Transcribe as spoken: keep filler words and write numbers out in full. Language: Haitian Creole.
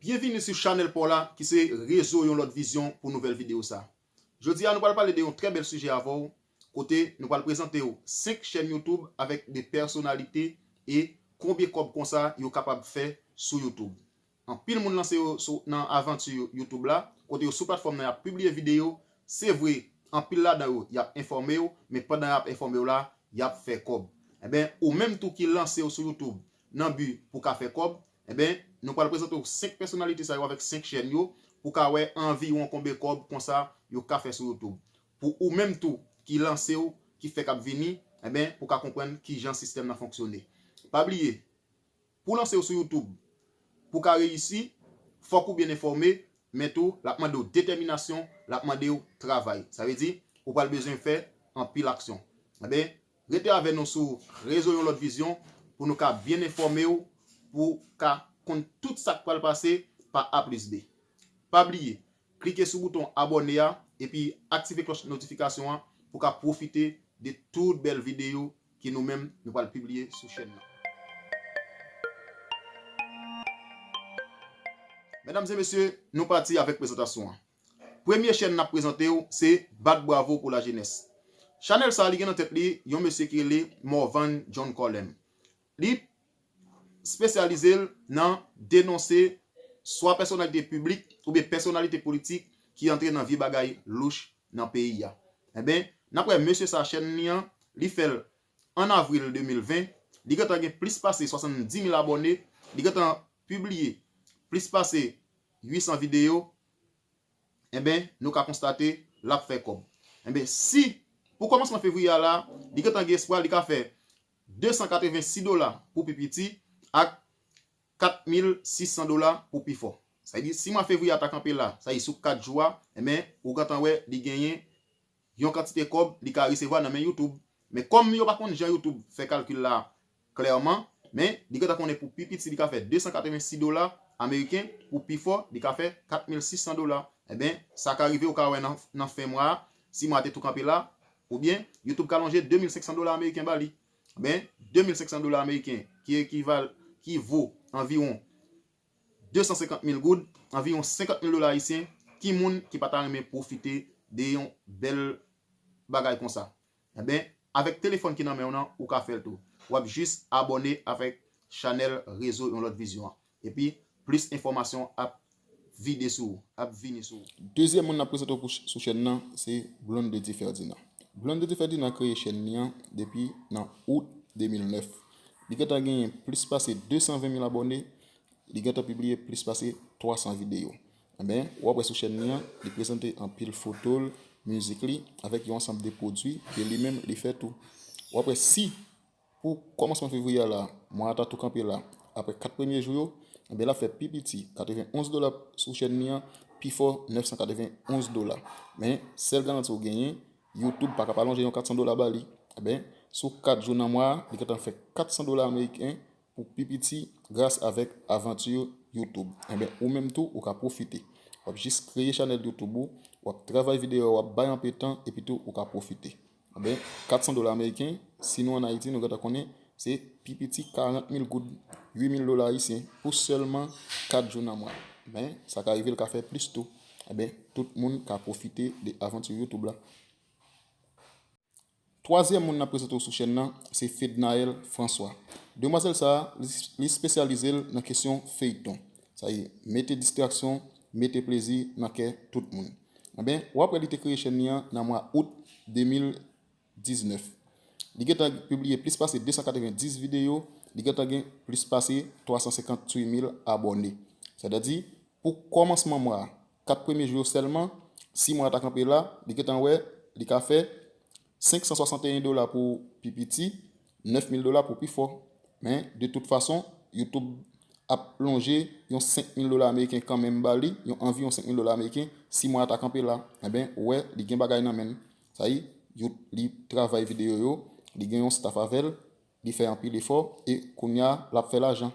Byenvini sou chanèl pa w la ki se Rezo Yon Lòt Vizyon pou nouvèl videyo sa. Jodi a nou pral pale de yon trè bèl sijè avè w, kote nou pral prezante w senk chèn YouTube avèk de pèsonalite e konbyen kòb konsa yo kapab fè sou YouTube. Anpil moun lanse yo sou, nan avanti yo- YouTube la, kote yo sou platfòm nan y ap pibliye videyo. Se vre, anpil ladan yo y ap enfòme w, men pandan y ap enfòme w la, y ap fè kòb. Enben, ou menm tou ki lanse w sou YouTube nan bi pou ka fè kòb, enben, nou pral prezante w senk pèsonalite sa yo avèk senk chèn yo pou ka wè anviwon konbyen kòb konsa yo ka fè sou YouTube. Pou ou menm tou ki lanse w, ki fèk ap vini, enben, pou ka konprann kijan sistèm nan fonksyone. Pa bliye, pou lanse w sou YouTube, pou ka reyisi, fòk ou byen enfòme, men tou, l ap mande w detèminasyon, l ap mande w travay. Sa vle di, ou pral bezwen fè anpil aksyon. Enben, rete avè nou sou Rezo Yon Lòt Vizyon pou nou ka byen enfòme w, pou ka konn tout sa k pral pase pa A plis B. Pa bliye, klike sou bouton abòne a epi aktive klòch notifikasyon an pou ka pwofite de tout bèl videyo ke nou menm nou pral pibliye sou chèn nan. Medam e mesye, nou pati avèk prezantasyon an. Premye chèn n ap prezante w se Bat Bravo pou Lajenès. Chanèl sa a, li gen nan tèt li yon mesye ki rele Morvan John Colem. Li espesyalize l nan denonse swa pèsonalite piblik oubyen pèsonalite politik ki antre nan vye bagay louch nan peyi a. Enben, n ap wè mesye sa a, chèn li an, li fè l an avril de mil ven. Li gentan gen plis pase swasanndis mil abòne. Li gentan pibliye plis pase uit san videyo. Enben, nou ka konstate l ap fè kòb. Enben, si pou kòmansman fevriye a la, li gentan gen espwa li ka fè de san katrevensis dola pou pi piti ak kat mil sis san dola pou pi fò. Sa vle di, si mwa fevriye a ta kanpe la, sa vle di sou kat jou a, enben, ou gentan wè li genyen yon kantite kòb li ka resevwa nan men YouTube. Men kòm yo pa konn jan YouTube fè kalkil la klèman, men li gentan konnen pou pi piti li ka fè de san katrevensis dola ameriken, pou pi fò li ka fè kat mil sis san dola. Enben, sa ka rive ou ka wè nan, nan fen mwa a, si mwa a te tou kanpe la, oubyen YouTube ka lonje de mil senk san dola ameriken ba li. Enben, de mil senk san dola ameriken ki ekival, ki vo anviwon de san senkant mil goud, anviwon senkant mil dola ayisyen, ki moun ki pa ta renmen pwofite de yon bèl bagay konsa? Enben, avèk telefòn ki nan men w nan, ou ka fè l tou. W ap jis abòne avèk chanèl Rezo Yon Lòt Vizyon an. Epi, plis enfòmasyon ap vide sou ou, ap vini sou ou. Dezyèm moun n ap prezante w pou ch- sou chèn nan, se Blondedy Ferdinand. Blondedy Ferdinand kreye chèn li an depi nan out de mil nèf. Li gentan genyen plis pase de san ven mil abòne. Li gentan pibliye plis pase twa san videyo. Enben, w ap wè sou chèn li an, li prezante anpil foto l, mizik li, avèk yon ansanm de pwodui ke li menm li fè tou. W ap wè si pou kòmansman fevriye a la, mwa a ta tou kanpe la, apre kat premye jou yo, enben, l ap fè pi piti katrevenn onz dola sou chèn li an, pi fò nèf san katrevenn onz dola. Men, sèl garanti w genyen, YouTube pa ka pa lonje yon kat san dola ba li. Enben, sou kat jou nan mwa a, li gentan fè kat san dola ameriken pou pi piti gras avèk avanti YouTube. Enben, ou menm tou, ou ka pwofite. W ap jis kreye chanèl YouTube ou, w ap travay videyo, w ap bay anpe tan, epi tou, ou ka pwofite. Enben, kat san dola ameriken, si nou ann Ayiti, nou gentan konnen, se pi piti karant mil goud, uit mil dola ayisyen, pou sèlman kat jou nan mwa. Men, sa ka rive, l ka fè plis tou. Enben, tout moun ka pwofite de avanti YouTube la. Twazyèm moun n ap prezante w sou chèn nan, se Fednaelle François. Demwazèl sa a, li, li espesyalize l nan kesyon feyton. Sa ye, mete distraksyon, mete plezi nan kè tout moun. Enben, w ap wè li te kreye chèn li an nan mwa out de mil diznèf. Li gentan pibliye plis pase de san katrevenndis videyo, li gentan gen plis pase twa san senkantuit mil abòne. Sètadi, pou kòmansman mwa a, kat premye jou yo sèlman, si mwa a ta kanpe la, li gentan wè, li ka fè senk san swasanteyen dola pou pi piti, nèf mil dola pou pi fò. Men, de tout fason, YouTube ap lonje yon senk mil dola ameriken kanmenm ba li, yon anviwon senk mil dola ameriken, si mwa a ta kanpe la. Enben, ou wè, li gen bagay nan men l. Sa ye, li travay videyo yo, li gen yon staff avè l, li fè anpil efò, e kounye a, l ap fè lajan.